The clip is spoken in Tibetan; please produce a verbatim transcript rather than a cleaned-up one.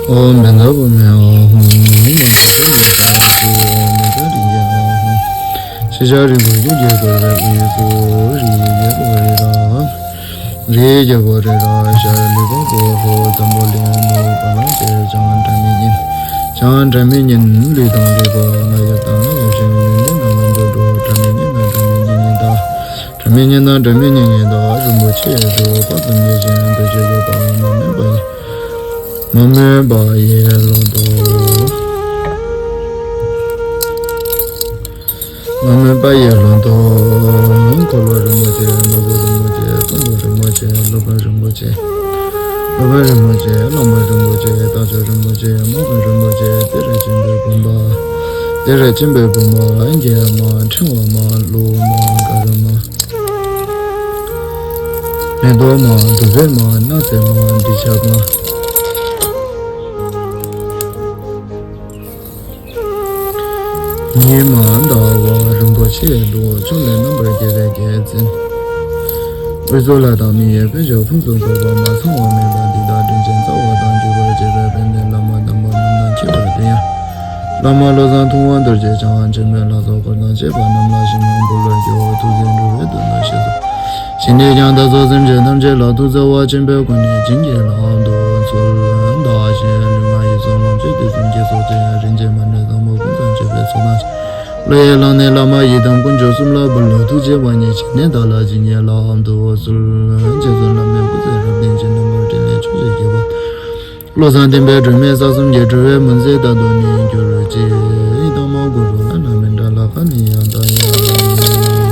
ཨོཾ་བཛྲ་བྷཱུ་མི་ཨཱཿཧཱུྃ། ཧཱུྃ་ཡ་ཨཱཿཧཱུྃ། ཡ་ཨཱཿཧཱུྃ། ཤཱཀྱ་རིན་པོ་ཆེ་རྒྱལ་བའི་དབུས་སུ། རིགས་ཀྱི་རྒྱལ་པོ་རི་རབ། རིགས་ཀྱི་རྒྱལ་པོ་རི་རབ་ཤར། ལུས་འཕགས་པོ་ལྷོ། འཛམ་བུ་གླིང་ནུབ། བ་ལང་སྤྱི། བྱང་སྒྲ་མི་སྙན། བྱང་སྒྲ་མི་སྙན། ལུས་དང་ལུས་པ། རྔ་ཡབ་དང་རྔ་ཡབ་ཤིང་། ལུས་འདི་ན་ལམ་དུ་འགྲོ། སྒྲ་མི་སྙན་ན་སྒྲ་མི་སྙན་སྙན་དང་། སྒྲ་མི་སྙན་ན་སྒྲ་མི་སྙན་སྙན་དང་། རིན་པོ་ཆེའི་གདུགས་དཔག་ཏུ་མེད་ཅིང་། འདུ་བྱེད་ཀྱི་དཔལ་མ་རྨོས་པ་ཡི། མ་རྨོས་པ་ཡི་ལྷུན་སྟུག་མ་རྨོས་པ་ཡི་ལྷུན་སྟུག་འཁོར་ལོ་རིན་པོ་ཆེ། ནོར་བུ་རིན་པོ་ཆེ། ཀུན་ཏུ་རིན་པོ་ཆེ། སློབ་དཔོན་རིན་པོ་ཆེ། སློབ་དཔོན་རིན་པོ་ཆེ། བླ་མ་རིན་པོ་ཆེ། རྟ་མཆོག་རིན་པོ་ཆེ། དམག་དཔོན་རིན་པོ་ཆེ། གཏེར་ཆེན་པོའི་བུམ་པ། གཏེར་ཆེན་པོའི་བུམ་པ། འགྱེད་མ། ཕྲེང་བ་མ། གླུ་མ། གར་མ། མེ་ཏོག་མ། བདུག་སྤོས་མ། སྣག་ཚ་མ། དྲི་ཆབ་མ། ཉི་མ་ཟླ་བ་རིན་པོ་ཆེའི་གདུགས། ཕྱོགས་ལས་རྣམ་པར་རྒྱལ་བའི་རྒྱལ་མཚན། དབུས་གཙུག་ལག་དང་མི་ཡི་དཔལ་འབྱོར་ཕུན་སུམ་ཚོགས་པ། མ་ཚང་བ་མེད་པ་འདི་དག་དྲིན་ཅན་རྩ་བ་དང་གྱུར་པར་བྱེད་པའི་དཔལ་ལྡན་བླ་མ་དམ་པ་རྣམས་དང་མཆོད་པར་འདོད་ཡང་། བླ་མ་བློ་བཟང་ཐུབ་དབང་རྡོ་རྗེ་འཆང་། འཆི་མེད་ལྷ་ཚོགས་འཁོར་དང་བཅས་པ་རྣམས་ལ་ཞིང་ཁམས་བོད་ལ་སྐྱོ་བ་ཐུགས་བརྩེ་འགྲོ་བའི་དོན་དུ་གཤེགས་སོ། ཞིང་ནས་ཀྱང་བདག་སོགས་སེམས་ཅན་ཐམས་ཅད་ལ་ཐུགས་བརྩེ་བ་ཆེན་པོས་ཀུན་ནས་བྱིན་གྱིས་བརླབ་ཏུ་གསོལ། བདག་གཞན་ལུས་ངག་ཡིད་གསུམ་ལོངས་སྤྱོད་དུས་གསུམ་གྱི་ཚོགས་བསོད་ཡང་རིན་ཆེན་མ་ཎི་བཟང་པོ་ཀུན་བཟང་མཆོད་པའི་ཚོགས་དང་། བློ་ཡིས་བླངས་ནས་བླ་མ་ཡི་དམ་དཀོན་མཆོག་གསུམ་ལ་འབུལ་ལོ། ཐུགས་རྗེ་དབང་ནི་བྱིན་ནས་བདག་ལ་བྱིན་གྱིས་བརླབ་ཏུ་གསོལ། རྗེ་བཙུན་བླ་མའི་སྐུ་ཚེ་རབ་བརྟན་ཅིང་། རྣམ་པར་འཕྲིན་ལས་ཕྱོགས་བཅུར་ཁྱབ་པ། བློ་བཟང་བསྟན་པའི་སྒྲོན་མེ་ས་གསུམ་གྱི། འགྲོ་བའི་མུན་སེལ་རྟག་ཏུ་ནི་གྱུར་ཅིག་ཨི་ལྡན་མ་གུ་རུ་བླ་ན་མེད་དགྲ་ལྷ་ཁ་ནི་ཡང་དང་ཡང་།